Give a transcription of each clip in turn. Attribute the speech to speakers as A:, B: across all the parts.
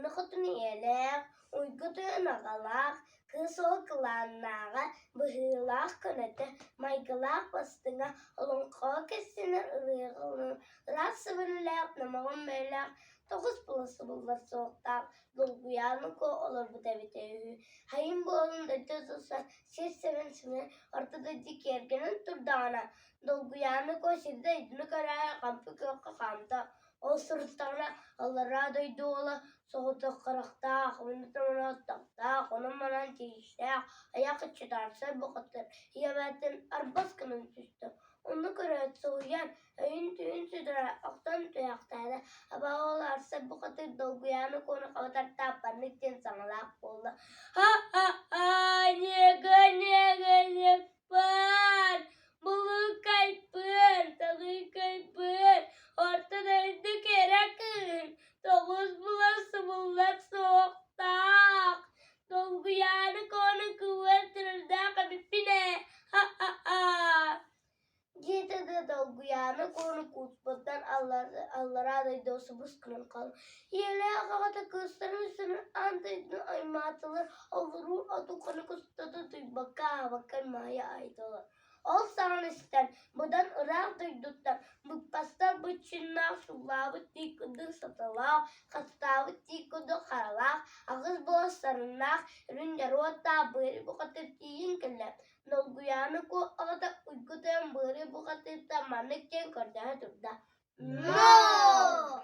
A: Тууна Хотун ийэлээх, Уйгу Тойон аҕалаах, кыыс уол кылааннааҕа, быһыылаах көнөтө, майгылаах бастыҥа, олоҥхоҕо кэпсэнэр ырыаҕа ылланар ыраас сибилилээх, номоҕон бэйэлээх, тоҕус була субуллар суохтаах Долгуйааны Куо олорбута эбитэ үһү. Хайын буолан дойду тупсан, сир симэн симэн, орто дойду киэргэнэн турдаҕына, Долгуйааны Куо сирдэ-дойдуну көрөөрү хампы күөххэ хаамта. Ол сырыттаҕына аллараа дойду уола соҕотох харахтаах, уонна онон-манан тиистээх, айах иччитаарсар бухатыыр ийэбэттэн арбас гынан түстэ. Ону көрөөт соһуйан, өйүн-төйүн сүтэрэ охтон түһээхтээдэ. Абаҕа уола арсар бухатыыр долгуйааны куону хаба тартаап маннык диэн саҥалаах буолла: «Ха-ха-ха, ньыга-ньыга-ньыппаан, Булуукайбын, талыыкайбын, орто дойду кэрэ кыыһын, тоҕус булар субуллар суохтаах, долгуйаары куону кууһан турардаах эбиппин ээ, ха-ха-ха диэтэ да долгуйааны куону кууспуттан аллараа дойду субус гынан хаалла. Ийэлээх аҕата кыыстарын үсүнэн аан дойдуну аймаатылар, олоруу оту-хонук устата утуйбакка аһаабакка аймаайа айдылар. Ол саҕана истэн, быдан ыраах дойдуттан быппастар быччыннаах суллаабыт тии курдук саталаах, хастаабыт тии курдук харалаах, аҕыс буолар сарыннаах, үрүҥ дьоруоттаах быары бухатыыр тиийэн кэллэ. Долгуйааны куо аҕата Уйгу Тойон быары бухатыыртан маннык диэн көрдөһө турда: «Но!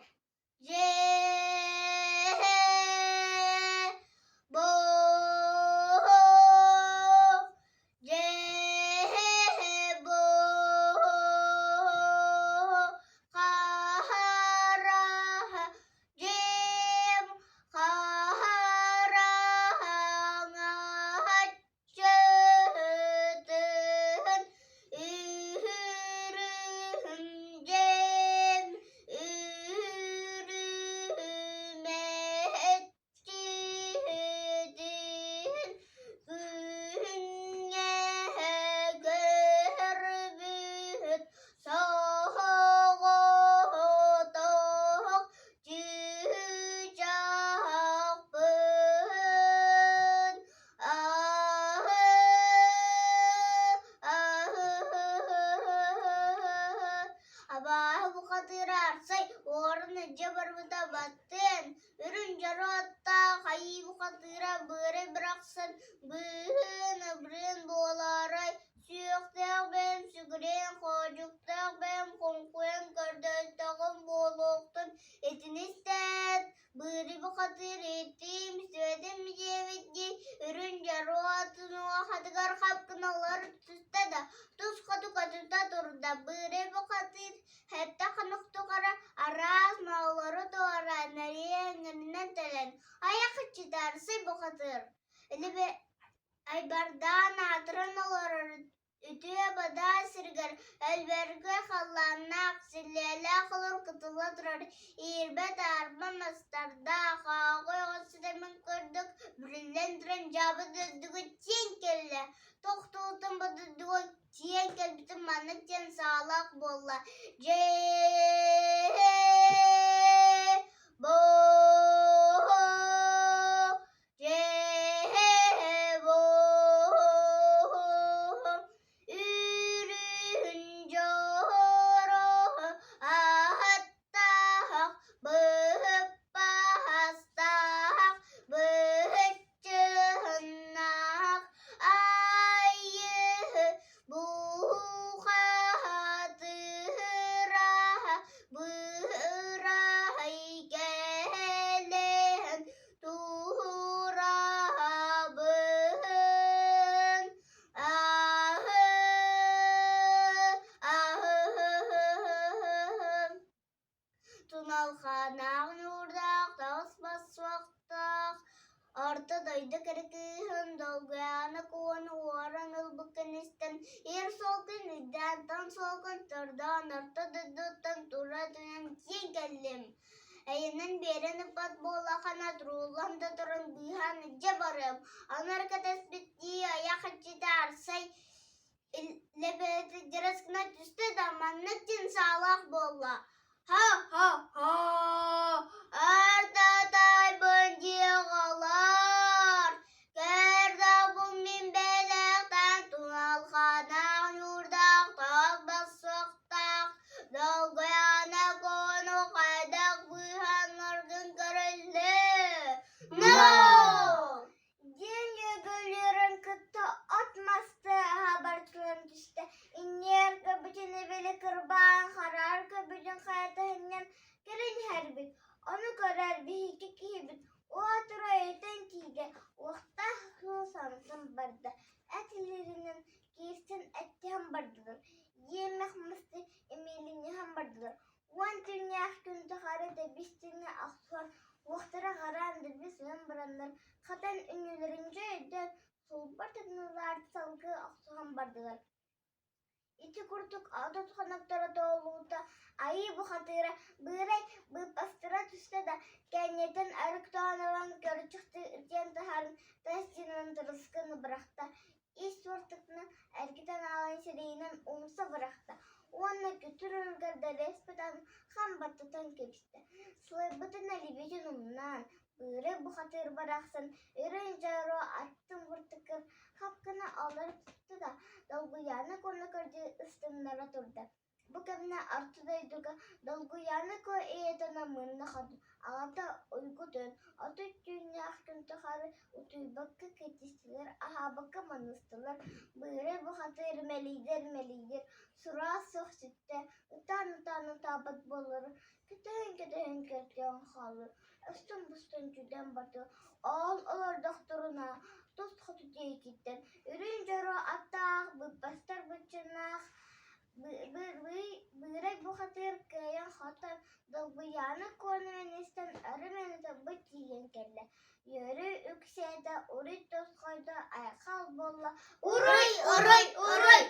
B: Чыһытыһын үһүрүһүн дьэм үһүрүмэччиһитиһин күһүҥҥэ көрбүт соҕотох чыычаахпын Абааһы бухатыыра Арсай уоран илдьэ барбыта баттыан, үрүҥ дьоро аттаах айыы бухатыыра быарай бырахсан быыһын-абырыын буолаарай, сүөхтээх бэйэм сүгүрүйэн, хоодьуктаах бэйэм хоҥкуйан көрдөстөҕүм буолуохтун итини истээт, Быыры бухатыыр иттиим, сүөтүм диэбит дии, үрүҥ дьоруотун уохатыгар хап гына олоро түстэ да, тус хоту көтүтэ турда. Быыры бухатыыр сэттэ хонук тухары араас моһоллору туораан эрийэ эҥэринэн тэлэн, айах иччитэ Арсый бухатыыр Айбардаан аатыран олорор Үтүө-бадаа сиригэр өлбөргө халлааннаах, силлиэлээх олор кытыла турар иирбэт аарба мастардаах, ааҕы оҕо ситимин курдук бүрүллэн туран дьаабы дойдуга тиийэн кэллэ. Тохтуутун бу дойдуга тиийэн кэлбитим маннык диэн саалаах буолла: Дьээ боо Үрүһүн дьоро аһаттаах, быһыппаһастаах, быһыччыһыннаах, айыы буухаатыыраһа быырай кэлэн Туһураабын аһы аһы Туналханаах ньуурдаах таҕыс бассуохтаах Орто дойду кэрэ кыыһын долгуйаана куону уоран ылбыккын истэн ир суолгун ирдээн таҥ суолгун тордоон орто дойдуттан тура түһэн тиийэн кэллим Эйэнэн биэрэн ыппат буоллаххына турууллан да туран быыһаан илдьэ барыам, аны эрэ кэтэспиттии айах иччитэ Арсай лэбээтэ гына түстэ да маннык диэн саалаах буолла: «Ха-ха-ха, артатайбын. түстэ, инньэр көбүтүн ибили кырбаан, хараар көбүтүн хайа таһынньан кэлэн иһэрбит. Ону көрөр биһиги киһибит уотура өйтөн тиийдэ, уохтаах кыыл санатан барда, эт илиилэринэн киирсэн эттиһэн бардылар, иэмэх масты имиилинньэһэн бардылар. Уон түүннээх күн тухары тэбис-тэҥҥэ охсуһан, уохтара хараан дэлби сыһан бараннар, хатан үнньүлэрин дьэ өйдөөн, сулбар тытынылаат салгыы охсуһан бардылар. Ити курдук 30 хонуктара туолуута айыы бухатыыра быырай быыппастара түстэ да, кэнниттэн арыктаан ылан көрүччүхтүү ытыйан таһааран тас дьиэнэн тырыскын бырахта, ис суортукна эргитэн аалан сирэйинэн умса бырахта уонна күтүр үрүгэр дэбиэс бытан хам баттатан кэбистэ. Сылайбытын элибитин умнаан, быырай бухатыыр барахсан үрүҥ дьоро аттын быртыкыр хап гына аллара тутта да, долгуйааны курна көрдүү ыстыннара турда. Бу кэмҥэ Орто дойдуга Долгуйаана Куо ийэтэ Намыына хотун, аҕата Уйгу Тойон 30 түүннээх күн тухары утуйбакка кэтистилэр, аһаабакка маныстылар, Быырай бухатыыр мэлийдэр-мэлийдэр, сураҕа суох сүттэ, ытаан-ытаан ытаабат буоллар, кэтэһэн-кэтэһэн кэргэн хаалар, өстөн-быстан сүтэн барда, Ол олордохторуна тус хоту диэкиттэн үрүҥ дьоро аттаах, быппастар быччынаах Быырай бухатыыр кыайан-хотон, Долгуйаана куонунан истэн өрө мэнэтэрбит тиийэн кэллэ, үөрүү үксээтэ, уруй тосхойдо, айхал буолла,
A: Уруй, уруй, уруй!